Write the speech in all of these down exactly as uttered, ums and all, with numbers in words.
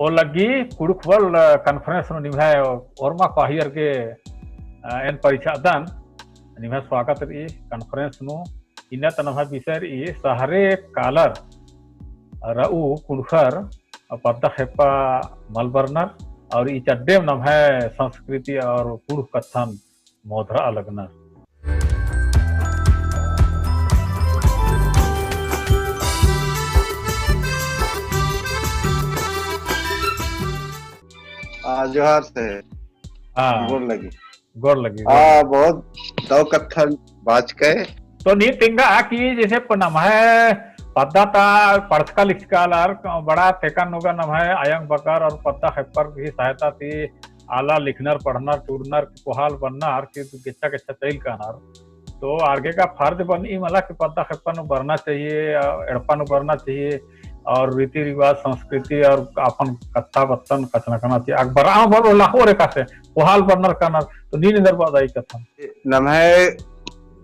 ओ लग्गी कुँड़ुख़ World Conference नू निम्है ओर्मा कोहायर गे, अ, एन परिछादन, निम्है स्वागत रई conference नू। इन्ना ता नम्है विषय रई शहरे कालर रऊ कुँड़ुख़र पद्दा खेप्पा मल बरनर और ई चड्डेम नम्है संस्कृति और कुँड़ुख़ कत्थन मोधरआ लगनर। आ, जोहार से। हाँ। गोड़ लगी। गोड़ लगी, गोड़ हाँ, लगी। बहुत दव कत्थन बाचकय। तो नीन तिंगा कि जैसे प-, नम्है पद्दा ता पढ़चका लिखचका आलर, बड़ा तेकन नू गा नम्है अयंग बकर और पद्दा खेप्पर की सहायता ती आलर लिखनर, पढ़नर, टूड़नर, कोहाल बन्नर, कि गेच्छा गेच्छा तैल कानर। तो आर गे का फर्ज बन ई मला कि पद्दा खेप्पा नू बरना चाहिए, अ, एड़पा नू बरना चाहिए, और रीति रिवाज, संस्कृति और अपन कत्था बत्तन कछनखरना चाहिए। अक बरआ बरओ लाखो रे कासे, कोहाल बरनर कानर, तो नीन एन्देर बअदय ई कत्थन। नम्है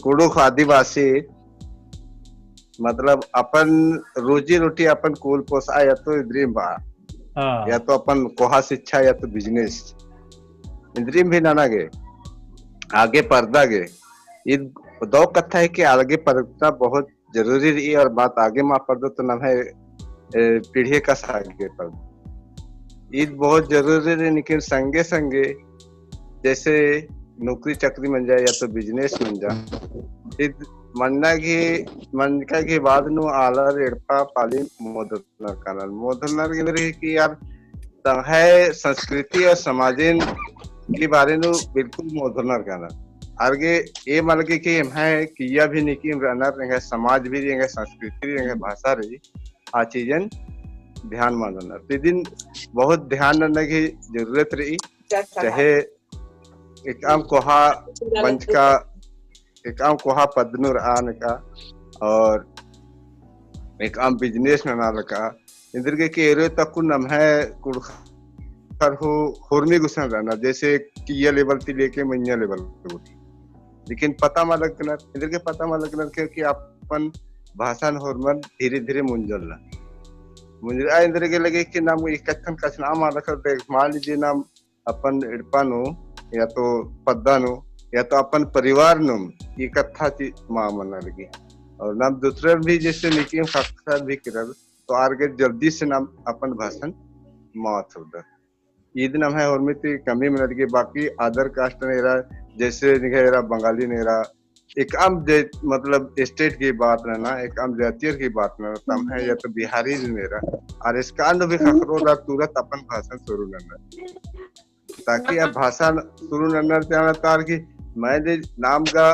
कुँड़ुख़ आदिवासी मतलब अपन रोजी रोटी अपन कुल पोसा या तो इन्द्रिम बा, हाँ। या तो अपन कोहा शिक्षा या तो business इन्द्रिम भी नना गे आगे परदा गे। ईद दव कत्था है कि आगे परदा बहुत जरूरी रई और बात आगे मा परदो तो नम्है, ए, पीढ़ी कस आगे परदो। ईद बहुत जरूरी रई, लेकिन संगे संगे जैसे नौकरी चाकरी मंजा या तो business मंजा, ईद मन्ना गे, मन्ना गे बाद नू आलर एड़पा पालिन मोदरनर कानर। मोदरनर एन्देर कि यार तंग्है संस्कृति और समाजिन की बारे नू बिल्कुल मोदरनर कानर। आर गे ए मल गे कि एम्है किइय्या भी नीकिम रअनर, एंग्है समाज भी रई, एंग्है संस्कृति रई, एंग्है भाषा रई, आ चीजन ध्यान मल ननर। तो इदिन बहुत ध्यान नन्ना गे जरूरत रई। चाहे एकअम कोहा बंचका, एकअम कोहा पद्द नू रआ नका और एकअम business नना लका। एन्देरगे कि एरो तक नम्है कुँड़ुख़र हूँ होरमी गुसन रअनर, जैसे किइय्या level ती लेके मइय्याँ level तक। लेकिन पता मल लगनर, एन्देरगे पता मल लगनर, क्योंकि अपन भाषान होरमन धीरे धीरे मुंजरआ लनर। मुंजरआ एन्देरगे लगे कि नाम ई कत्थन कछनखरआ मल लगनर, देख, मान लीजिए नाम अपन एड़पा नू या तो पद्दा नू या तो अपन परिवार नू ई कत्था ती मा मना लगी। और नाम दूसरे भी जैसे नीकिम ख़क्खरर भी केरर तो आर गे जल्दी से नाम अपन भाषान मा थोड़दर। ईद नम्है होरमी ती कमी मना लगी, बाकी other caste नू एरा, जैसे निंग्है एरा बंगाली नू एरा, एकअम जे, मतलब, state की बात नना, एकअम जातियर की बात नना, तम्है या तो बिहारी नू एरा, आर एसका नू भी ख़क्खरओर तुरंत अपन भाषान शुरू ननर। ताकि अब भाषान शुरू ननर ती आर की, मैंने नाम गा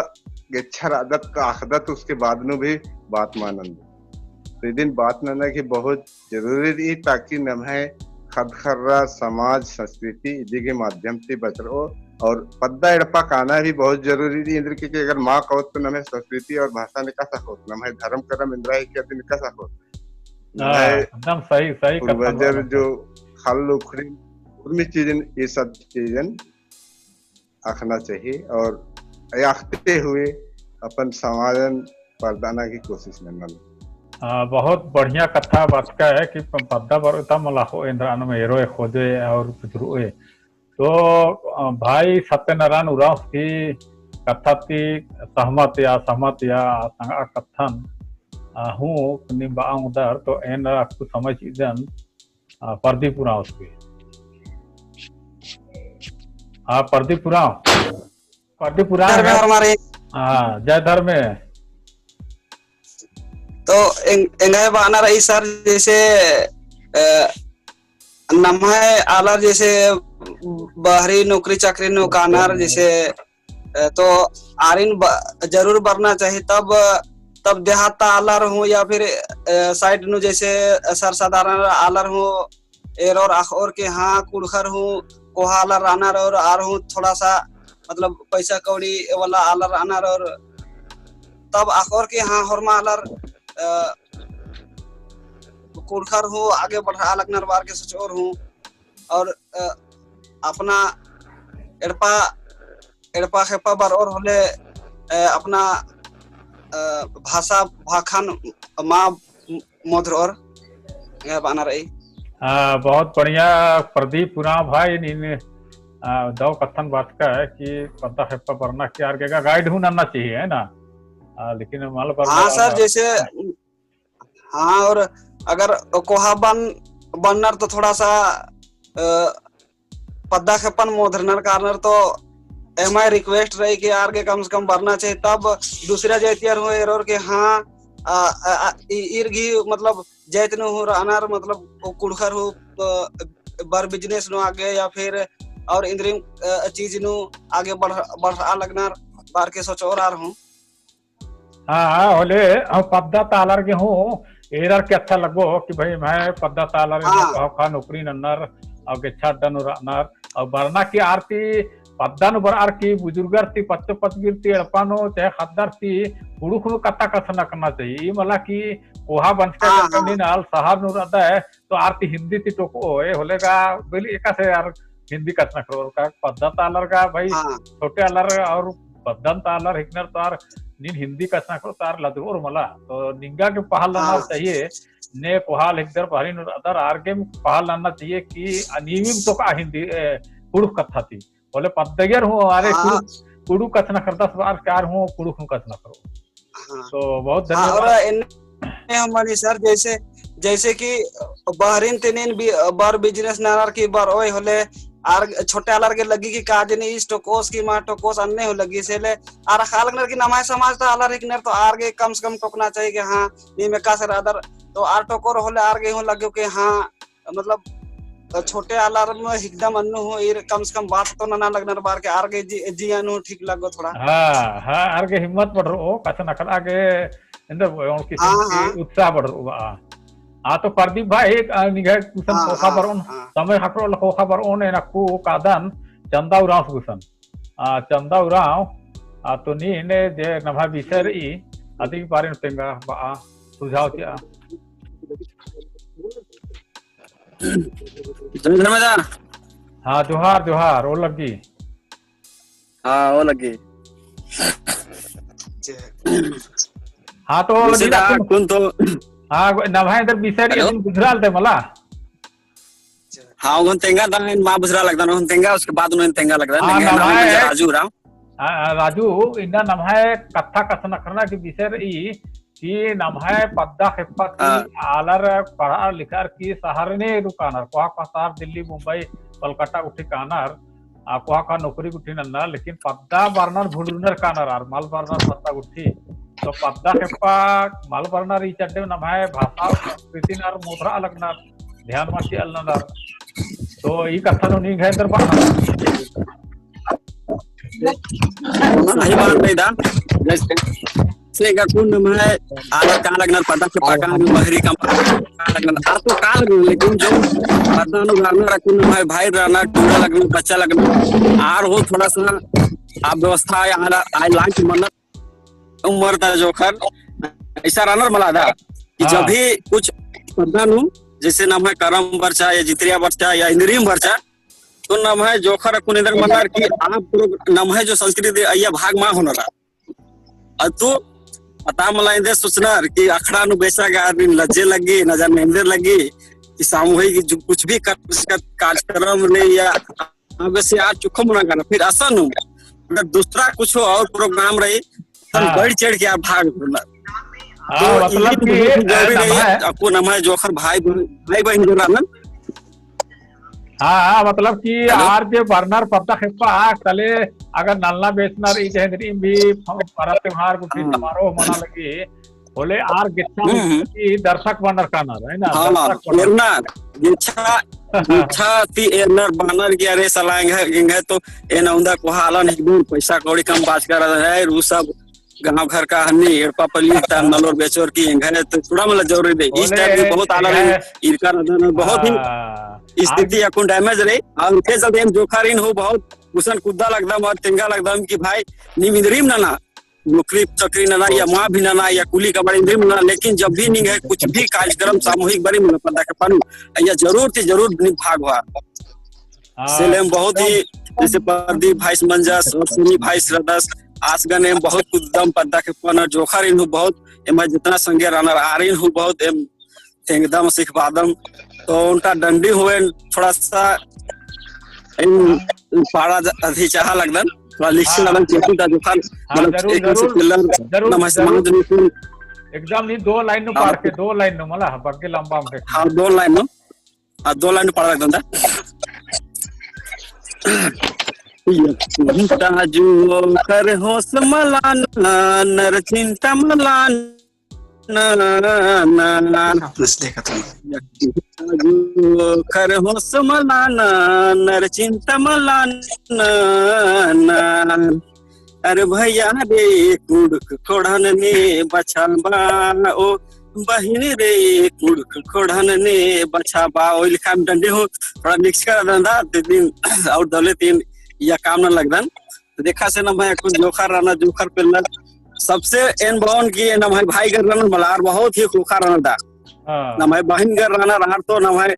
गेच्छा रअदत का अख़दत, उसके बाद नू भी बात मा ननदत। तो इदिन बात नना गे बहुत जरूरी रई, ताकि नम्है ख़द्द ख़र्रा समाज संस्कृति इदी गे माध्यम ती बचरओ। और पद्दा एड़पा काना भी बहुत जरूरी रई, एन्देरगे कि अगर मा काओत तो नम्है संस्कृति और भाषान एकासे अख़ोत, नम्है धर्म करम एन्दरा है कि अदिन एकासे अख़ोत। हाँ, नम्है एकदम सही, सही कत्था पूर्वजर बोला। जो ख़ल्ल उखड़ी, उर्मी चीजन, ई सब चीजन अख़ना चाहिए और अख़ते हुए अपन समाजन परदना की कोशिश नना। हाँ, बहुत बढ़िया कत्था बाचका है कि प-, पद्दा बरओ ता मला हो एन्दरा नम एरोय, खोजोय और बुझुरओय। तो, अ, भाई सत्यनारायण उराँवस की कत्था ती सहमत या, असहमत या, संगा कत्थन, अ, हूँ, नीम बआ ओंगदर, तो एन अक्कु समय चिअदन, आ, प्रदीप उराँव उसके। आ, प्रदीप उराँव। प्रदीप उराँव धर्मे है। हमारे। हाँ, जय धर्मे। तो एंग-, एंग्है बअना रई सर, जैसे, अ, नम्है आलर जैसे बहरी नौकरी चाकरी नू कानर, जैसे अ, तो आरिन ब-, जरूर बरना चाहिए, तब, तब देहात ता आलर हूँ या फिर, अ, side नू जैसे सर साधारण आलर हूँ एरोर अख़ओर कि हाँ, कुँड़ुख़र हूँ कोहा आलर रअनर और आर हूँ थोड़ा सा, मतलब, पैसा कौड़ी वाला आलर रअनर और तब अख़ओर कि हाँ, होरमा आलर, अ, कुँड़ुख़र हूँ आगे बढ़रआ लगनर बअर के सोचओर हूँ। और, अ, अपना एड़पा, एड़पा खेप्पा बरओर होले, अ, अपना, अ, भाषा भाखन मा मोधरओर, एंग्है बअना रई। आ, बहुत बढ़िया प्रदीप उराँव भाई, नीन, आ, दव कत्थन बाचका कि पद्दा खेप्पा बरना कि आर गे गा guide हूँ नन्ना चाहिए, है ना? आ, लेकिन मल बरना हाँ sir, वाला जैसे, हाँ, और अगर कोहा बन-, बननर तो थोड़ा सा, अ, पद्दा खेप्पन मोधरनर कानर तो एम्है request रही कि आर गे कम से कम बरना चाहिए, तब दूसरा जातियर हूँ एरोर के हाँ, आ, आ, आ, ई-, ईर गही मतलब जाइत नू हूँ रअनर, मतलब ओ कुँड़ुख़र हूँ, अ, बर business नू आगे या फिर और इन्द्रिम, अ, चीज नू आगे बढ़-, बढ़आ लगनर बअर के सोचओर आर हूँ। हाँ, हाँ, होले, हम पद्दा ता आलर गे हूँ, एरर के अच्छा लग्गो कि भाई, एम्है पद्दा ता आलर एम्है हाँ। कोहा कोहा नौकरी नन्नर, और गेच्छा अड्डा नू रअनर, और बरना कि आर ती पद्दा नू बरअर की बुजुर्गर ती, पच्चो पचगिर ती, एड़पा नू, चाहे ख़द्दर ती, कुँड़ुख़ नू कत्था कछनखरना चाहिए। ई मला कि कोहा बंचका हाँ, के हाँ। नीन आल शहर नू रअदय, तो आर ती हिंदी ती टोकओ, ए होले गा, बोली एकासे आर हिंदी कछनखरओर का, पद्दा ता आलर गा भाई, हाँ। छोटे आलर और पद्दन ता आलर हिकनर तो आर नीन हिंदी कछनखरओ तो आर लदरओर मला। तो निंगा गे पहल नन्ना हाँ। चाहिए, ने कोहा आल हिकदर बहरी नू रअदर आर गे पहल नन्ना चाहिए कि अनिविम टोकआ हिंदी, ए, कुँड़ुख़ कत्था ती। होले पद्दगियर हूँ, अरे हाँ। कुँड़ुख़, कुँड़ुख़ कछनखरदस बअर के आर हूँ कुँड़ुख़ नू कछनखरओ। हाँ। तो बहुत हाँ, और धन्यवाद। एन्ने हम मनी sir, जैसे, जैसे कि बहरिन ती नीन भी बर business ननर की बरओय होले, आर छोटे आलर गे लग्गी कि काजनी ईस टोकोस की मा टोकोस अन्ने हूँ लग्गी से ले, आर ख़ा लगनर कि नम्है समाज ता आलर हिकनर तो आर गे कम से कम टोकना चाहिए कि हाँ, नीम एकासे रअदर, तो आर टोकोर होले आर गे हूँ लग्गो कि हाँ, मतलब, अ, छोटे आलर में हिकदम अन्नु हूँ, ईर कम से कम बात तो नना लगनर बअर के आर गे जी, जिया नू ठीक लग्गो थोड़ा। हाँ, हाँ, आर गे हिम्मत बढ़रओ, कछनखरआ गे, एन्देर ओन किसिम हाँ, की हाँ। उत्साह बढ़रओ, आ। आ, तो प्रदीप भाई, आ, निंग्है गुसन हाँ, ख़ोख़ा हाँ, बरओन, हाँ। समय ख़क्खरओ ख़ोख़ा बरओन, एन अक्कु कादन, चंदा उराँवस गुसन। आ, चंदा उराँव, आ, तो नीन जे नम्है विषय रई, अदी बारे नू तेंगा बआ, सुझाव चिआ। जय धर्मेदा। हाँ, जोहार, जोहार, ओ लग्गी। हाँ, ओ लग्गी। हाँ, तो जैसे नीन दा अक्कुन, अक्कुन तो हाँ, नम्है एन्देर विषय रई, hello? अदिन बुझुरालदय मला। हाँ, ओन तेंगा दा, एन मा बुझुरा लगदन, ओन तेंगा, उसके बाद ओन तेंगा लगदन, हाँ, तेंगा, नम्है, नम्है राजू उराँव। हाँ, राजू, इन्ना नम्है कत्था कछनखरना की विषय रई कि नम्है पद्दा खेप्पा की हाँ। आलर पढ़अर लिखअर की शहर नू एदू कानर, कोहा कोहा शहर दिल्ली, मुंबई, कोलकाता गुट्ठी कानर, आ कोहा कोहा नौकरी गुट्ठी नन्नर, लेकिन पद्दा बरनर भुलुरनर कानर आर, मल बरनर पद्दा गुट्ठी। तो पद्दा खेप्पा मल बरनर ई चड्डे नम्है भाषा संस्कृति नू आर मोधरआ लगनर, ध्यान मल चिआ लगनर। तो ई कत्था नू निंग्है एन्देर बअना। ना, ही बात नहीं दा। जैसे, से का कुन नम्है, आलर का लगनर पद्दा खेप्पा का नू बहरी कम का लगनर। आर तो का लगनर, लेकिन जो पद्दा नू रअनर, अक्कुन नम्है भाई रअनर, टूरा लगनर, बच्चा लगनर। आर हूँ थोड़ा सा अव्यवस्था या आलर, आय लाइट मनर उम्र ता जोखर ऐसा रअनर मला दा कि जब हाँ। भी कुछ पद्दा नू जैसे नम्है करम बरचा या जितरिया बरचा या इन्द्रिम बरचा, तो नम्है जोखर अक्कुन एन्देर मनर कि आप लोग नम्है जो संस्कृति अइय्या भाग मा होनरा। अतु पता मला एन्देर सोचनर कि अखड़ा नू बेसा गा आर नीन लज्जे लग्गी, ना जाने एन्देर लग्गी कि सामूहिक जो कुछ भी कर-, कर-, कार्यक्रम रई या हाँ, वैसे यार चुखम ना करना, फिर असन हूँ, अगर दूसरा कुछ और program रही, तो हाँ। बढ़ चढ़ के आप भाग लेना। हाँ, तो मतलब ये कि बहुत जरूरी रही है, नम्है अक्कुन नम्है जोखर भाई बहन, भाई बहन जो रहलन। हाँ, हाँ, मतलब कि hello? आर जे बरनर पद्दा खेप्पा, आ, कले अगर नलना बेचनर ई जहेंद्री भी परब त्योहार गुट्ठी हाँ। समारोह मना लगी, होले आर गेच्छा हम्म, हम्म। की दर्शक बअनर कानर, है ना? हाँ, दर्शक बअनर। एरना, गेच्छा, गेच्छा ती एरनर बअनर की अरे साला एंग्है, एंग्है तो एन अवंदा कोहा आलन एकदम पैसा कौड़ी कम बाचका रअदन, ऊ सब गाँव घर का हन्नी एड़पा पल्ली ता नलोर बेचोर की एंग्है तो थोड़ा मतलब जरूरी दे। इस होले type की बहुत आलर एंग्है ईरका रअदन, बहुत ही हाँ। स्थिति आर अक्कुन damage रही। और के चलते एम जोखरिन हूँ बहुत गुसन कुद्दा लगदम और तेंगा लगदम कि भाई नीम इन्द्रिम नना नौकरी चाकरी नना या हाँ। मा भी नना या कुली कबाड़ी इन्द्रिम नना, लेकिन जब भी निंग्है कुछ भी कार्यक्रम सामूहिक बारी में पद्दा खेप्पा नू, या जरूर ती जरूर नीम भाग होआ। हाँ। से ले एम बहुत ही जैसे प्रदीप भाईस मंजस और सनी भाईस रअदस, आस गने एम बहुत कुद्दम पद्दा खेप्पा नू जोखरिन हूँ बहुत, एम्है जितना संगे रअनर आरिन हूँ बहुत एम तेंगदम सिखबादम। तो ओन्टा डंडी हूँ एन थोड़ा सा एन पाड़ा ज-, अथी चाहा लगदन, थोड़ा लिखा हाँ। लगदन, क्योंकि ता जोखान, हाँ, मतलब, जरूर, एक से जरूर, पिलर जरूर, नम्है जरूर। समाज में सुन। एकदम नी, दो लाइन नू हाँ, पाड़ के, मतलब, दो लाइन नू, मला, बाकी लंबा में। हाँ, दो लाइन नू। आ, दो लाइन पाड़ा लगदन ता। चिंता जोंख़र होस मलाना, नर चिंता मलाना, ना, ना, ना। चिंता जोंख़र होस मलाना, नर चिंता मलाना, ना। अरे भैया रे कुँड़ुख़ ख़ोंड़हन ने बछाबआ, ओ बहिन रे कुँड़ुख़ ख़ोंड़हन ने बछाबआ, ओ इलखा में डंडी हूँ थोड़ा mix कर दन ता, ते दिन और दौले तीन या काम न लगदन। तो देखा से नम्है अक्कुन जोंख़र रअनर, जोंख़र पेलनर, सबसे एन बओन कि नम्है भाई गर रअनर मला आर बहुत ही ख़ोख़ा रअनर ता। हाँ। नम्है बहिन गर रअनर आर तो नम्है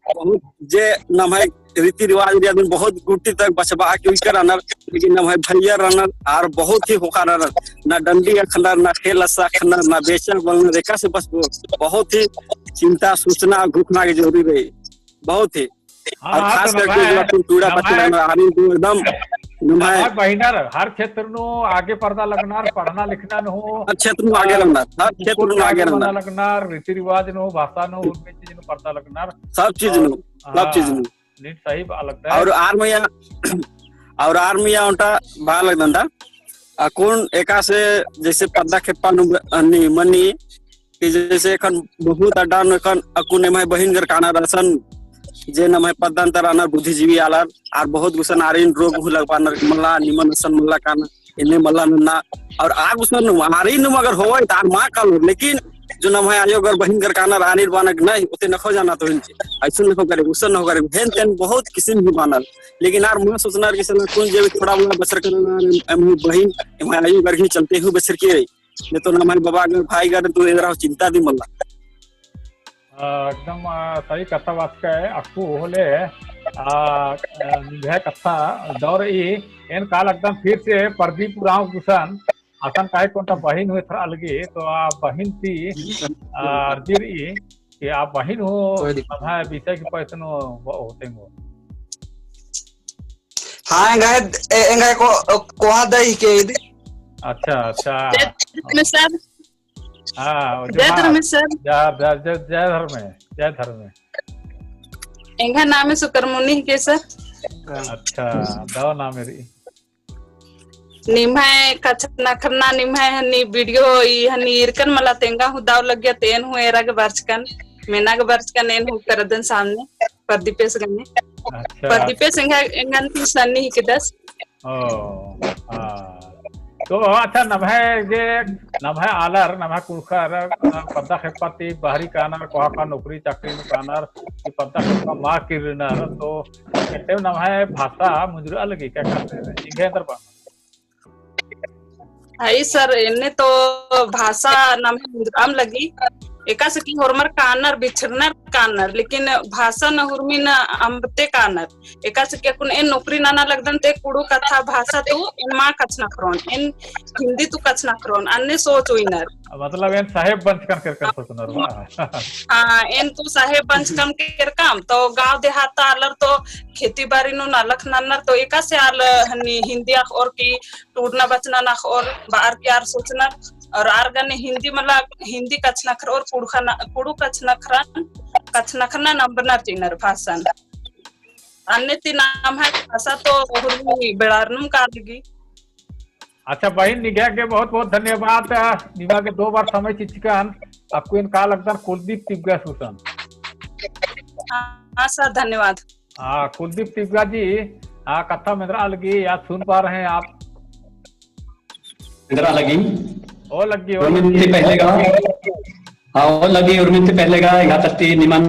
बहुत जे नम्है रीति रिवाज रई अदिन बहुत गूटी तक बछाबआ की उइकर रअनर, लेकिन नम्है भैया रअनर आर बहुत ही ख़ोख़ा रअनर, ना डंडी अख़नर, ना खेल असा अख़नर, ना बेचा बलनर, एकासे बस बहुत ही चिंता, सोचना, घुखना की जरूरी रई, बहुत ही। हाँ, और हाँ, खास तो करके नम्है, जो अपन पीड़ा नम्है, पति रअनर, आरिन तो एकदम नम्है नम्है बहिनर हर क्षेत्र नू आगे परदा लगनर, पढ़ना लिखना नू हूँ, हर क्षेत्र नू आगे अ, लगनर, हर क्षेत्र नू आगे आगे परदा लगनर। लगनर, रीति रिवाज नू, भाषा नू, उर्मी चीज नू परदा लगनर। सब चीज और, नू, सब चीज हाँ, नू। नीन सही बआ लगदय। और आर मइय्याँ, और आर मइय्याँ ओन्टा बआ लगदन ता, अक्कुन एकासे जैसे पद्दा खेप्पा नू ब-, अन्नी, मनी, कि जैसे एखन बहुत अड्डा नू एखन अक्कुन एम्है बहिन गर कानर असन, जे नम्है पद्दन ता रअनर बुद्धिजीवी आलर, आर बहुत गुसन आरिन रोग हूँ लगबानर, मला निमन असन मला काना, एन्ने मला नन्ना, और आ गुसन नू आरिन नू अगर होवई ता आर मा कालोर, लेकिन जो नम्है आयो गर बहिन गर कानर आरिन बअनर नहीं, ओते नखो जाना तो हिंचे, ऐसन नखो करे, गुसन नखो करे, हेन तेन बहुत किसिम ही बअनर, लेकिन आर मा सोचनर कि साला कुन जे थोड़ा मला बछरकर रअनर, एम्है बहिन, एम्है आयो गर ही चलते हूँ बछरकी रई। ने तो नम्है बबा गर, भाई गर तो एन्दरा चिंता दी मला। आ, एकदम, आ, सही कत्था बाचकय, अक्कु होले, आ, आ, निंग्है कत्था दौर ई, एन का लगदन फिर से प्रदीप उराँव गुसन, असन काहे कि ओन्टा बहिन हूँ एथरा लगी, तो आ बहिन ती, आ, अर्जी रई, कि आ बहिन हूँ, कोई दिक्कत नम्है विषय की पैसनो ब-, होते हो। हाँ, एंग्है, ए-, एंग्है को-, कोहा दई के दे। अच्छा, अच्छा। जय धर्म सर। हाँ, जय जोहार। धर्म सर। जय, जय, जय, जय धर्म, जय धर्म। एंग्है नामे सुकरमुनी हिके सर। अच्छा, दव नामे रई। निम्है कछनखरना, निम्है हनी video ई हनी ईरकन मला तेंगा हूँ दव लग्गिया, ते एन हूँ एरा गे बरचकन, मेना गे बरचकन, एन हूँ करदन सामने, प्रदीपेस गने। अच्छा। प्रदीपेस एंगा, एंगन ती सन्नी हिकदस। ओ, हाँ। तो अच्छा, नम्है जे, नम्है आलर, नम्है कुँड़ुख़र, अ, पद्दा खेप्पा ती बहरी कानर, कोहा कोहा नौकरी चाकरी नू कानर, कि पद्दा खेप्पा मा किर्रनर, तो एन्ने नम्है भाषा मुंजुरआ लगी का करते हैं? इंगे अंदर बा। हाई सर, एन्ने तो भाषा नम्है मुंजुरअम लगी। एकासे कि होरमर कानर, बिछरनर कानर, लेकिन भाषा न हुरमी न अम्बते कानर। एकासे कि अक्कुन एन नौकरी नना लगदन ते कुँड़ुख़ कत्था भाषा तू एन मा कछनखरोन, एन हिंदी तू कछनखरोन, अन्ने सोच उइनर। मतलब एन साहेब बंचकन केरकन सोचनर बा। हाँ, एन तो साहेब बंचकन केरकम, तो गाँव देहात ता आलर तो खेती बारी नू नलख नन्नर, तो एकासे आल हनी हिंदी अख़ओर की टूड़ना बचना नख़ओर बअर की आर सोचनर, और आर गने हिंदी मला हिंदी कछनखरओर कुँड़ुख़ न-, कुँड़ुख़ कछनखरन, कछनखरना नंबनर चिनर भाषन। अन्ने ती नम्है भाषा तो हुरमी बेड़ारनुम कालगी। अच्छा बहिन, निंग्है गे बहुत बहुत धन्यवाद। निमा गे दो बार समय चिच्चकन, अक्कु एन का लगदन कुलदीप तिबगा गुसन। हाँ, हाँ सर, धन्यवाद। हाँ, कुलदीप तिबगा जी, हाँ, कत्था मेंदरा लगी, या सुन पा रहे हैं आप? मेंदरा लगी। ओ लगी, ओ उर्मिन लगी। ती पहले गा, हाँ, ओ लगी, उर्मिन ती पहले गा, एंग्है तरती निमन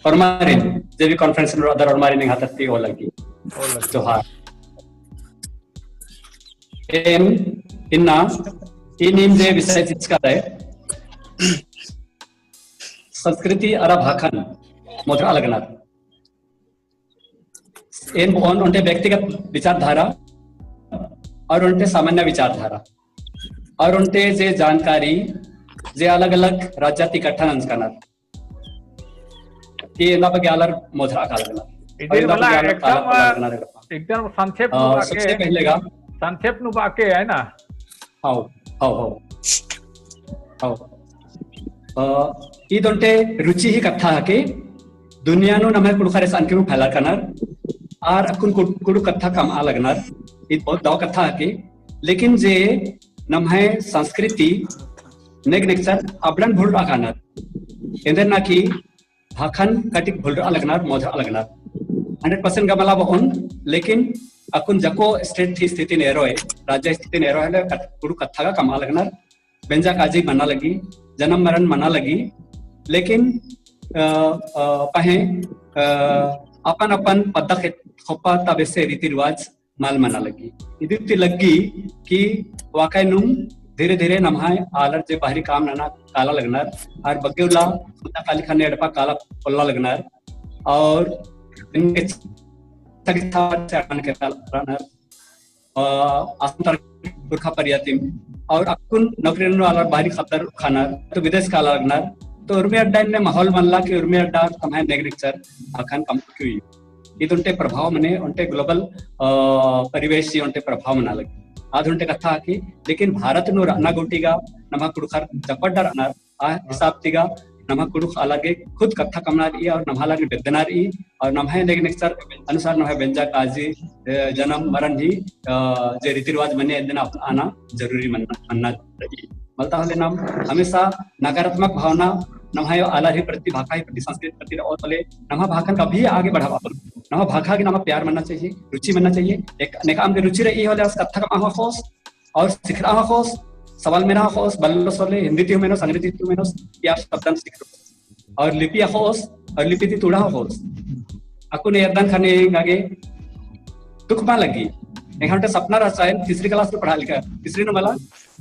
ओर्मारिन, जे भी conference नू रअदर ओर्मारिन एंग्है तरती ओ लगी। ओ लगी। जोहार। एम इन्ना ई नीम जे विषय चिचका रअदय, संस्कृति अरा भाखन मोधरआ लगनर। एन बओन ओन्टे व्यक्तिगत विचारधारा और ओन्टे सामान्य विचारधारा और ओन्टे जे जानकारी जे अलग-अलग राज्य ती इकट्ठा नंजकानर। कि एन्दा बग्गे आलर मोधरा काला लगनर। इदिन और एन्दा मला बग्गे आलर एकदम, काला लगनर एड़पा। एकदम संक्षेप अ, नू बाके, सबसे पहले गा संक्षेप नू बाके है ना? हाँ, हाँ, हाँ। हाँ। अ, ईद ओन्टे रुचि ही कत्था हके, दुनिया नू नम्है कुँड़ुख़र एस अनके नू फैला कानर, आर अक्कुन कुँड़-, कुँड़ुख़ कत्था कमआ लगनर, ईद बहुत दव कत्था हके, लेकिन जे नम्है संस्कृति नेग नेगचर अबड़न भुलरआ कानर, एन्देर ना कि भाखन कटिक भुलरआ लगनर, मोधरआ लगनर। Hundred percent गा मला बओन, लेकिन अक्कुन जको state ती स्थिति नू एरोय, राज्य स्थिति नू एरोय होले कत-, कुँड़ुख़ कत्था गा कमआ लगनर, बेंजा काजी मना लगी, जनम मरन मना लगी, लेकिन, अ, अ, पहें, अ, अपन अपन पद्दा खेत-, खोप्पा ता बेसे रीति रिवाज मल मना लगी। इदी ती लग्गी कि वाकई नुम धीरे धीरे नम्है आलर जे बाहरी काम नना काला लगनर, आर बग्गे उल्ला मुद्दा काली ख़ने एड़पा काला पोल्ला लगनर, और इनके छगिथा चढ़ान के काला लगनर, अ, आसंतर पुरखा परियातिम, और अक्कुन नौकरी नू आलर बाहरी ख़द्दर ख़नर, तो विदेश काला लगनर, तो उर्मी अड्डा इन्ने माहौल मनला कि उर्मी अड्डा तम्है नेग नेगचर भाखन कम क्यों। ईद ओन्टे प्रभाव मने ओन्टे global, अ, परिवेश ही ओन्टे प्रभाव मना लगी। आद ओन्टे कत्था हके, लेकिन भारत नू रअना गूटी गा नम्है कुँड़ुख़र जपड्डा रअनर, आ हिसाब ती गा नम्है कुँड़ुख़ आलर गे खुद कत्था कमना रई और नम्है आलर गे बेद्दना रई और नम्है नेग नेगचर अनुसार नम्है बेंजा काजी, अ, जनम मरन ही, अ, जे रीति रिवाज मने एन्देर ना अपनाना जरूरी मन्ना, मन्ना रई। मलता होले नाम हमेशा नकारात्मक भावना नम्है आलर ही प्रति, भाखा ही प्रति, संस्कृति प्रति रओत होले नम्है भाखन कभी आगे बढ़ाबआ पोल्लोत। नम्है भाखा गे नम्है प्यार मन्ना चाहिए, रुचि मन्ना चाहिए। एक नेकाम गे रुचि रई होले आस कत्था कमआ अख़ओस और सिखरआ अख़ओस, सवाल मेना अख़ओस, बल्लोस होले हिंदी ती हूँ मेनोस, अंग्रेजी ती हूँ मेनोस, कि आर शब्दन सिखरओस। और लिपि अख़ओस, और लिपि ती तुड़ा अख़ओस। अक्कुन एरदन ख़ने एंगा गे दुख मल लग्गी। एंग्है ओन्टे सपना रहचा, एन तीसरी class नू पढ़ा लगी, तीसरी नू मला,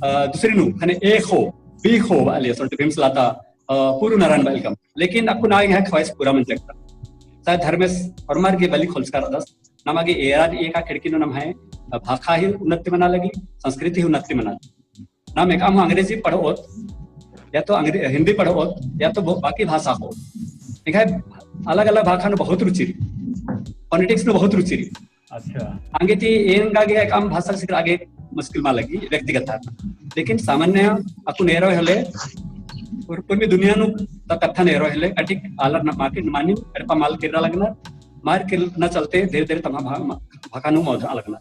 अ, दूसरी नू, ख़ने ए ख़ो, बी ख़ो बआ लियस, ओन्टे भीमसला ता, अ, पूरू नरन बआ लिकम। लेकिन अक्कुन आ एंग्है ख्वाहिश पूरा मंजा केरा। शायद धर्मेस होरमर गे बलि खोलचका रअदस, नमा गे एरा रई का खिड़की नू नम्है भाखा ही उन्नति मना लगी, संस्कृति ही उन्नति मना लगी। नाम एकअम अंग्रेजी पढ़ओत, या तो अंग्रे-, हिंदी पढ़ओत, या तो बो-, बाकी भाषा अख़ओत। एंग्है अलग-अलग भाखा नू बहुत रुचि रई, phonetics नू बहुत रुचि रई। अच्छा। आंगे ती एंगा गे एकअम भाषा सिखरआ गे मुश्किल मल लगी व्यक्तिगत तौर। लेकिन सामान्य अक्कुन एरोय होले, उर-, उर्मी दुनिया नू ता कत्थन एरोय होले, कटिक आलर न-, माके मानिम एड़पा मल केरआ लगनर, मल केरना चलते धीरे-धीरे तम्है भा-, भाखा नू मोधरआ लगनर।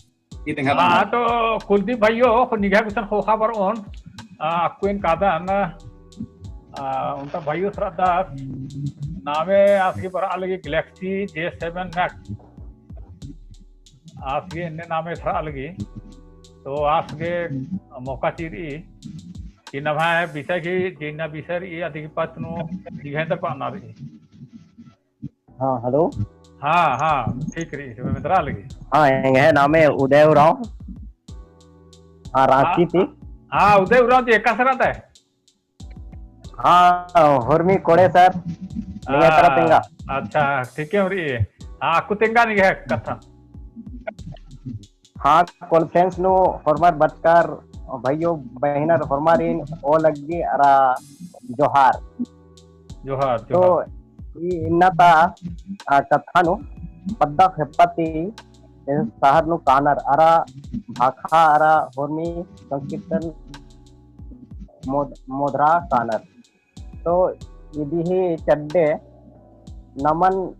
ई तेंगा हाँ, बअनर। तो कुलदीप भइयो, निंग्है गुसन ख़ोख़ा बरओन, आ, अक्कु एन कादन, आ, ओन्टा भइयो सरदा, नामे आस गे बरआ लगी Galaxy J seven Max। आस गे एन्ने नामे सरआ लगी। तो आस गे मौका चिरी कि नम्है विषय की, जिन्ना विषय रई अदी की पत्त नू निंग्है ता बअना रई। हाँ, hello। हाँ, हाँ, ठीक रई, तो मेंदरा लगी। हाँ, एंग्है नामे उदय उराँव। हाँ, राँची हाँ, ती। हाँ, उदय उराँव ती एकासे रअदय? हाँ, होरमी कोड़े sir, निंग्है तरफ तेंगा। अच्छा, ठीक है, रई। हाँ, अक्कु तेंगा निंग्है कत्थन। हाँ, conference नू होरमर बरचकर भइयो बहिनर होरमारिन ओ लग्गी अरा जोहार। जोहार, तो जोहार। ई इन्ना ता, आ, कत्था नू पद्दा खेप्पा ती, ए, शहर नू कानर अरा भाखा अरा होरमी संस्कृतिन मोद-, मोधरा कानर। तो इदी ही चड्डे नमन,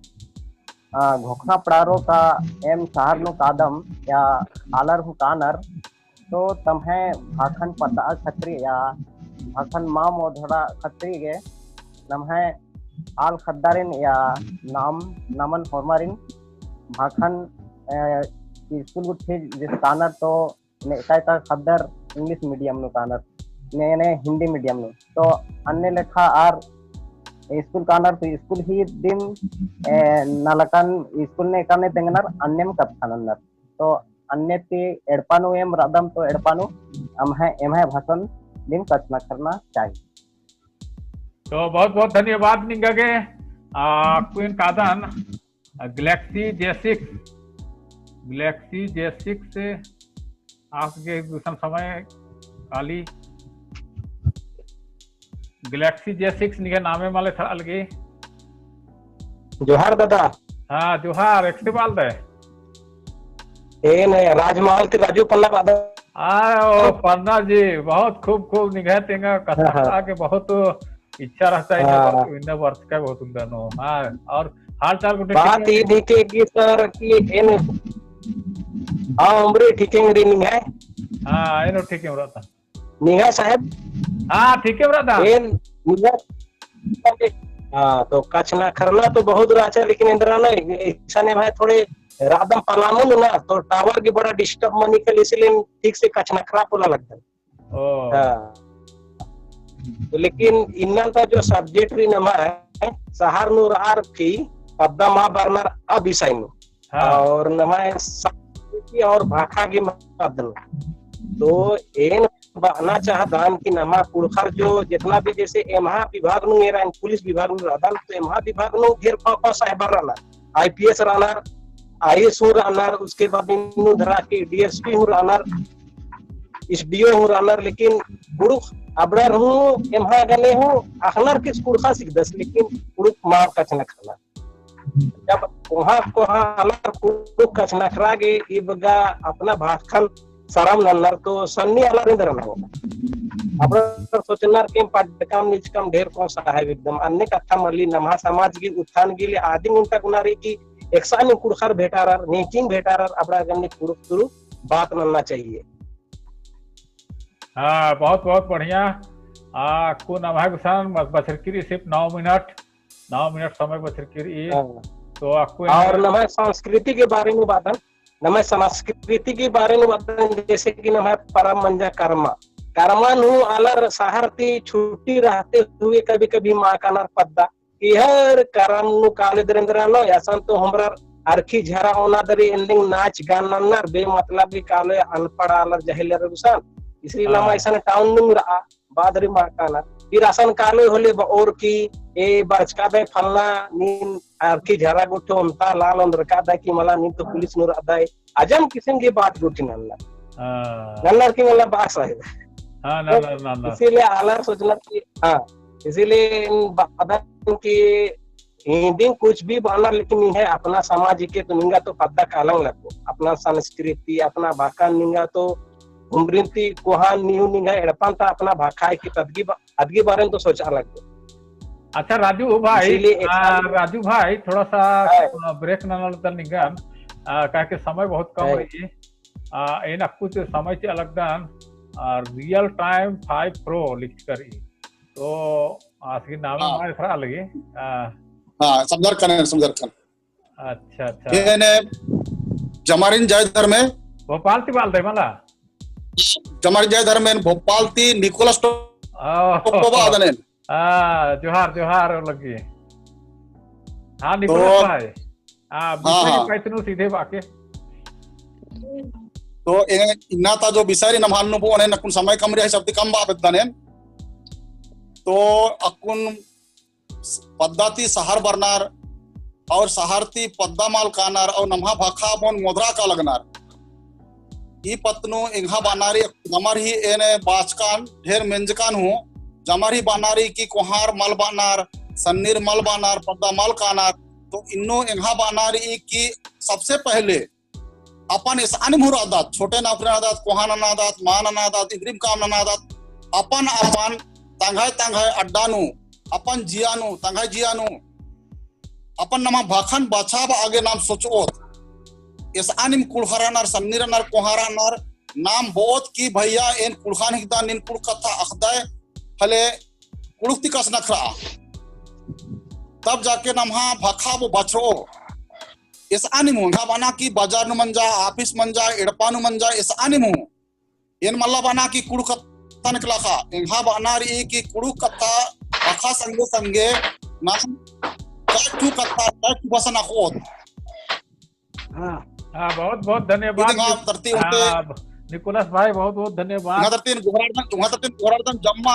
आ, घोखना पड़ारो का एम शहर नू कादम या आलर हूँ कानर, तो तम्है भाखन पद्दा खतरी या भाखन मा मोधरा खतरी गे नम्है आल ख़द्दारिन या नाम नमन होरमारिन भाखन, अ, स्कूल गुट्ठी जे कानर तो ने एकायता ख़द्दर English medium नू कानर, ने, ने हिंदी medium नू। तो अन्ने लेखा आर स्कूल कानर तो स्कूल ही दिम, ए, नलकन स्कूल ने एकाने तेंगनर अन्नेम कत्था नन्नर। तो अन्ने ती एड़पा नू एम रअदम तो एड़पा नू अम्है, एम्है भाषन दिम कछनखरना चाही। तो बहुत बहुत धन्यवाद निंगा गे। आ, अक्कु एन कादन, आ, Galaxy J six, Galaxy J six से आस गे गुसन समय काली। Galaxy J six निंग्है नामे मल एथरआ लगी। जोहार दादा। हाँ, जोहार, एकसे बालदय। एन राजमहल ती राजू पन्ना बादन। आ, ओ, पन्ना जी, बहुत खूब, खूब निंग्है तेंगा कत्था हाँ, हाँ। के बहुत इच्छा रहचा, इन्ना हाँ। बरचका बहुत उन्दनो। हाँ, और हाल चाल गुट्ठी बात ठीक है? ई दिखे कि सर कि एन, हाँ, उम्र ठीक है, निंग्है? हाँ, एन ठीक है, रहचा। निंग्है साहेब? हाँ, ठीक है, रहचा। एन, निंग्है, हाँ, तो कछनखरना तो बहुत रहचा, लेकिन एन्दरा ना, ऐसा नहीं भाई, थोड़े रादम पलामू ना, तो tower की बड़ा disturb मनी कल, इसीलिए ठीक से कछनखरआ पोल्ला लगदन। ओ। हाँ। तो लेकिन इन्ना ता जो subject रई नम्है, शहर नू रअर की पद्दा मल बरनर आ बिसाय नू। हाँ। और नम्है संस्कृति और भाखा गे मद्दन। तो एन बअना चाहदन कि नम्है कुँड़ुख़र जो जितना भी जैसे एम्हा विभाग नू एरा, पुलिस विभाग नू रअदन, तो एम्हा विभाग नू ढेर कोहा कोहा साहेबर रअनर, IPS रअनर, IAS हूँ रअनर, उसके बाद इन्नु धरा के DSP हूँ रअनर, SDO हूँ रअनर, लेकिन कुँड़ुख़ अबड़र हूँ एम्हा गने हूँ अख़नर की कुँड़ुख़ा हिकदस, लेकिन कुँड़ुख़ मल कछनखरनर। जब कोहा कोहा आलर कुँड़ुख़ कछनखरआ गे इबगा अपना भाखन सरम नन्नर तो सन्नी आलर एन्दरा नंगोर। अबड़र सोचनर कि पढ़कम निचकम ढेर कोहा साहेब एकदम अन्ने कत्था मल्ली नम्है समाज गे उत्थान गे ले आदिम उन्टा गुना रई कि एकसानिम कुँड़ुख़र भेंटारर, नीकिम भेंटारर, अबड़ा गने कुँड़ुख़ तुरु बात नन्ना चाहिए। हाँ, बहुत बहुत बढ़िया। आ, अक्कु नम्है गुसन बछरकी रई सिर्फ नौ मिनट, नौ मिनट समय बछरकी रई। हाँ। तो अक्कु और एंगा नम्है संस्कृति के बारे में बातन, नम्है संस्कृति के बारे में बातन, जैसे कि नम्है परब मंजा करमा। करमा नू आलर शहर ती छुट्टी रहते हुए कभी-कभी मल कानर पद्दा। इहर करम नू काले दरेंद्र नो, असन तो हमरर अरखी झरा ओना दरी एन्देंग नाच गान नन्नर, बेमतलब की काले अनपढ़ आलर जहेलर गुसन। इसरी हाँ। लमा इसन town नू रआ, बादरी मल काना। फिर असन काले होले बओर की, ए बरचका दय फलना, नीन अरखी झरा गुट्ठो ओन्टा लाल ओन्दरका दय की मला नीन तो पुलिस नू रअदय। अजम किसिम की बात गुट्ठी नन्नर। हाँ। नन्नर की मतलब बात सही। हाँ, नन्नर, नन्नर। इसीलिए आलर सोचनर कि, हाँ, इसीलिए इन बातन की हिन्दी कुछ भी बअनर, लेकिन निंग्है अपना समाज के तो निंगा तो पद्दा कालंग लगो। अपना संस्कृति, अपना भाखा निंगा तो घुमरिन ती कोहा नीम निंग्है एड़पन ता अपना भाखा के तदगी बा-, अदगी बारे में तो सोचा लगो। अच्छा राजू भाई, इसीलिए एक आ, साल राजू भाई, थोड़ा सा, हाँ। आ, break नना लगदन निंगन, आ, काहे कि समय बहुत कम हाँ। रई। आ, एन अक्कु ती समय चिआ लगदन, आ, Realtek five Pro लिखकर ई। तो आस गही नामे हाँ। मल एथरआ लगी। आ, हाँ, समझरकन, समझरकन। अच्छा, अच्छा। एन जमारिन जय धर्मे। भोपाल ती बालदय मला? जमारिन जय धर्मे, भोपाल ती निकोलस टो-, ओह। टोप्पो बअदन एन। आ, जोहार, जोहार लग्गी। हाँ, निकोलस तो भाई। आ, हाँ, विषय हाँ। पैतनु सीधे बाके। तो ए, इन्ना ता जो विषय रई नम्है नू बओन एन अक्कुन समय कम रई, शब्द कम बआ बेद्दन एन। तो अक्कुन पद्दा ती शहर बरनर, और शहर ती पद्दा मल कानर, और नम्है भाखा बओन मोदरआ का लगनर। ई पत्त नू एंग्है बअना रई, जमर ही एन बाचकन, ढेर मेंजकन हूँ, जमर ही बअना रई कि कोहार मल बअनर, सन्नीर मल बअनर, पद्दा मल कानर, तो इन्नु एंग्है बअना रई कि सबसे पहले अपन एसआनिम हूँ रअदत, छोटे नौकरी ननादत, कोहा ननादत, मा ननादत, इन्द्रिम काम ननादत, अपन अपन तंग्है तंग्है अड्डा नू, अपन जिया नू, तंग्है जिया नू, अपन नमा भाखन बछाबआ गे नाम सोचओत। एसआनिम कुँड़ुख़र रअनर, सन्नी रअनर, कोहा रअनर, नाम बओत कि भैया एन कुँड़ुख़न हिकदन, नीन कुँड़ुख़ कत्था अख़दय, हले कुँड़ुख़ ती कछनखरआ। तब जाके नम्है भाखा बो बछरओ। एसआनिम हूँ, एंग्है बअना कि बाजार नू मंजा, office मंजा, एड़पा नू मंजा, एसआनिम हूँ। एन मला बअना कि कुँड़ुख़ कत्थन एकला ख़ा, एंग्है बअना रई कि कुँड़ुख़ कत्था, भाखा संगे संगे नाम कयठू कत्था, कयठू भाषा नखोत। हाँ। हाँ, बहुत बहुत धन्यवाद। इदिंगा तरती ओन्टे हाँ, निकोलस भाई, बहुत बहुत धन्यवाद। उंगा तरती गोहरारदन, उंगा तरती गोहरारदन जम्मा,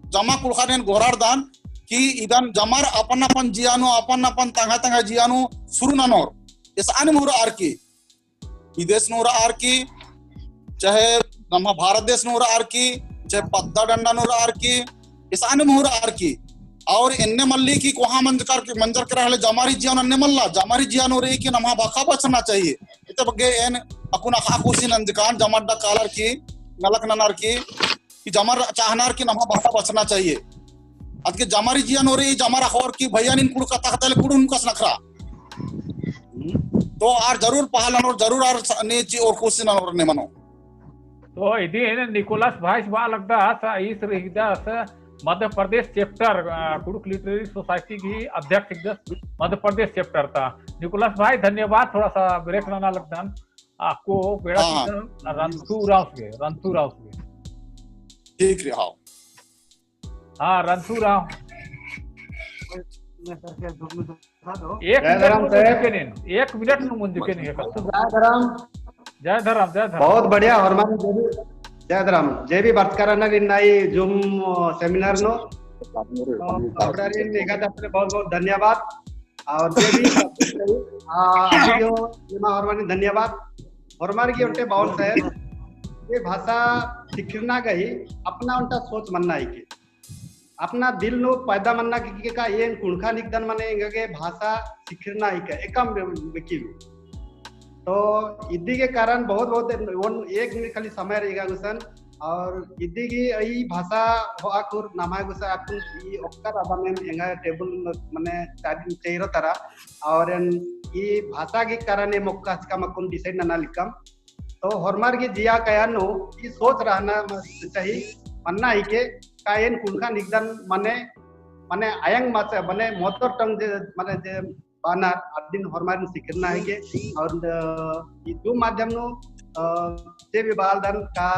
जम्मा कुँड़ुख़ारिन गोहरारदन कि इदन जमर अपन अपन जिया नू, अपन अपन तंग्है तंग्है जिया नू सुरु ननोर। एसआनिम हूँ रअर की, विदेश नू रअर की, चाहे नम्है भारत देश नू रअर की, चाहे पद्दा डंडा नू रअर की, एसआनिम हूँ रअर की, और एन्ने मल्ली कि कोहा मंजकर के, मंजर केरा हले जमारी जिया नू एन्ने मल्ला, जमारी जिया नू रई कि नम्हा भाखा बचना चाहिए। इत्ते बग्गे एन अक्कुन अख़आ कोसिस नंजकान जमा अड्डा कालर की, नलख ननर की, कि जमर चाहनर कि नम्हा भाखा बचना चाहिए। अदके जमारी जिया नू रई, जमर अख़ोर कि भैया नीन कुँड़ुख़ कत्था अख़तालय कुँड़ुख़ नुमकस नखरा। तो आर जरूर पहल ननोर, जरूर आर स-, ने चिओर कोसिस ननोर ने मनो। तो इदिन निकोलस भाईस बआ लगदस, ईस रई हिकदस मध्य प्रदेश chapter, अ, कुँड़ुख़ literary society गही अध्यक्ष हिकदस मध्य प्रदेश chapter ता। निकोलस भाई धन्यवाद, थोड़ा सा break नना लगदन। अक्कु बेड़ा हाँ। चिदन रंथू उराँवस गे, रंथू उराँवस गे। ठीक रई, हाँ। हाँ, रंथू उराँव। एक जय मिनट धरम नू साहेब। मुंजके नीन, एक मिनट नू मुंजके नीन, एक जय धरम। जय धरम, जय धरम। बहुत बढ़िया, होरमारिन जे भी, जय धरम। जे भी बरचका रअनर इन्ना ई Zoom, अ, seminar नू, अ, होरमारिन एंगा तरफ से बहुत बहुत धन्यवाद। और जे भी, आ, अदियो निमा होरमारिन धन्यवाद। होरमार गे ओन्टे बओन साहेब, जे भाषा सिखरना गही अपना ओन्टा सोच मन्ना हिके। अपना दिल नू पैदा मन्ना हिके का एन कुँड़ुख़न हिकदन मने एंगा गे भाषा सिखरना हिके, एकअम बेकिल। तो इदी के कारण बहुत बहुत ओन एक मिनट खाली समय रई एंगा गुसन, और इदी गही ई भाषा होआ कुर नम्है गुसन अक्कुन ई ओक्कर अदम एम एंगा table मने चाबी चेरो तरा, और एन ई भाषा गही कारण एम ओक्का हचकम अक्कुन decide नना लिक्कम। तो होरमर गही जिया कया नू ई सोच रहना चाहिए, मन्ना हिके का एन कुँड़ुख़न हिकदन मने, मने अयंग मच, मने mother tongue जे, मने जे बअनर अदिन होरमारिन सिखरना हिके। और, अ, ई Zoom माध्यम नू, अ, जे भी बआलदन का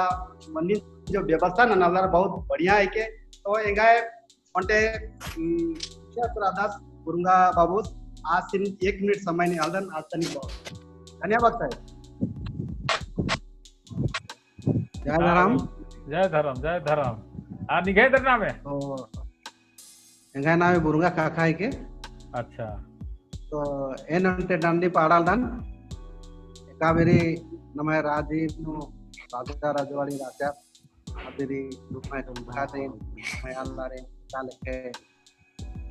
मन्नी जो व्यवस्था ननालदर बहुत बढ़िया हिके। तो एंग्है ओन्टे, उम, मुखिया रअदस बुरुंगा बाबूस, आसिन एक मिनट समय नेआलदन, आसिन बहुत धन्यवाद साहेब। जय धरम। जय धरम, जय धरम। आ, निंग्है एन्दर नामे? तो, एंग्है नामे बुरुंगा काका हिके। अच्छा। तो, एन ओन्टे डंडी पाड़ालदन। एका बेरी नम्है राजी नू राजा रजवाड़ी राजा। अदिरी दुख में दुख खाते, मैं अल्लाह रे, काले के,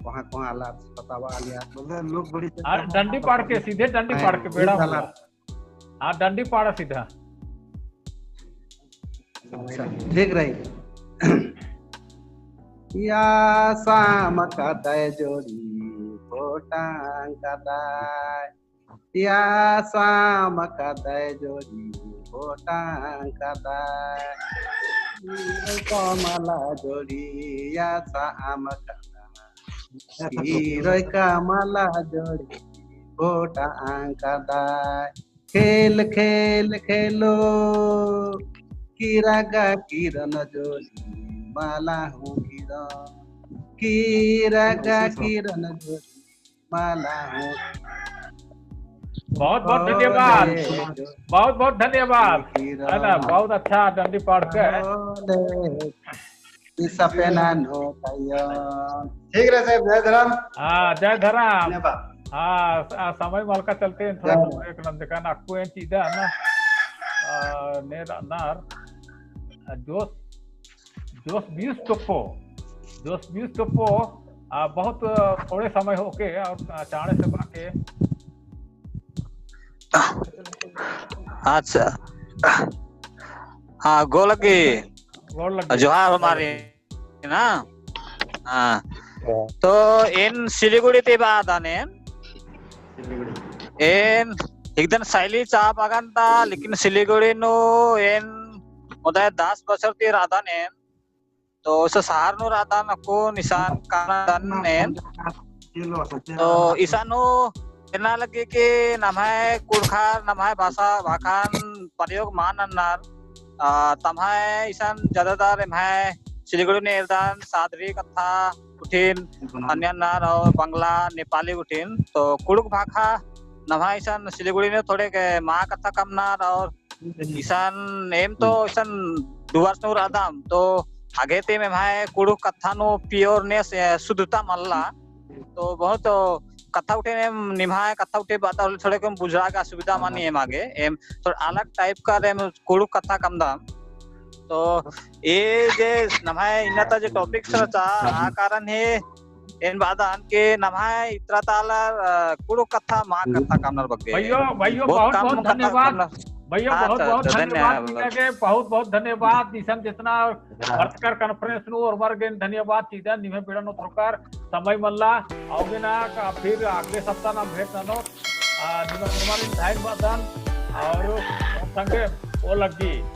कोहाँ, कोहाँ आलर बतावा आलिया। मतलब लोग बड़ी आ, डंडी पाड़ के, सीधे डंडी पाड़ के बेड़ा होला। आ, डंडी पाड़ा सीधा। अच्छा, ठीक रई। या साम कदय जोड़ी भोटां कदय। या साम कदय जोड़ी भोटां कदय। हीरोय कमला जोड़ी या साम कदय। हीरोय कमला जोड़ी भोटां कदय। खेल खेल खेलो किरा गा किरन जोड़ी मला हूँ किरन। किरा गा किरन जोड़ी मला हूँ। बहुत बहुत धन्यवाद। बहुत बहुत धन्यवाद। है ना, बहुत अच्छा डंडी पाड़ के। ठीक रई साहेब, जय धरम। हाँ, जय धरम। धन्यवाद। हाँ, स-, आ, समय मलका चलते हैं, थोड़ा सा break नंजकन, अक्कु एन चिदा ना, आ, ने रअनर, आ, जोस जोसबियुस टोप्पो, जोसबियुस टोप्पो, आ, बहुत, आ, थोड़े समय होके और, आ, चाँड़े से बाके। अच्छा। हाँ, गोड़ लग्गी। गोड़ लग्गी। जोहार होरमारिन ना। हाँ। तो एन सिलीगुड़ी ती बअदन एन। एन एकदन सैली चा बअदन ता, लेकिन सिलीगुड़ी नू एन मुदा दस बछर ती रअदन एन। तो इसन शहर नू रअदन अक्कुन इसन काना दन एन। तो इसन नू एन्ना लग्गी कि नम्है कुँड़ुख़र, नम्है भाषा, भाखान प्रयोग मल नन्नर। आ, तम्है इसन ज्यादातर एम्है सिलीगुड़ी नू एरदन, सादरी कत्था गुट्ठिन मल नन्नर और बंगला, नेपाली गुट्ठिन। तो कुँड़ुख़ भाखा नम्है इसन सिलीगुड़ी नू थोड़े के मल कत्था कमनर और इसन एम तो इसन डुअर्स नू रअदम, तो आगे ती एम्है कुँड़ुख़ कत्था नू pureness, ए, शुद्धता मल्ला। तो बहुत कत्था गुट्ठिन एम निम्है कत्था गुट्ठिन बअदर होले थोड़े के एम बुझरआ गे असुविधा मनी एम आगे, एम थोड़ा अलग type का एम कुँड़ुख़ कत्था कमदम। तो ए जे नम्है इन्ना ता जे topic रहचा, आ कारण ही एन बअदन के नम्है इतरा ता आलर, अ, कुँड़ुख़ कत्था, महा कत्था कमनर बग्गे। भइयो, भइयो, बहुत, बहुत, बहुत धन्यवाद। भइयो, हाँ, बहुत, तो, बहुत तो धन्यवाद धन्यवाद। निंगा गे, बहुत, बहुत धन्यवाद। इसन जितना हाँ। पत्रकार conference नू ओर्मर गे धन्यवाद चिअदन, निम्है बेड़ा नू थोरकर समय मल्ला, अउर गे ना का फिर अगले सप्ताह नाम भेंट ननोत, आ, निम्है ओर्मर गे धइन बअदन, अउर संगे ओ लग्गी।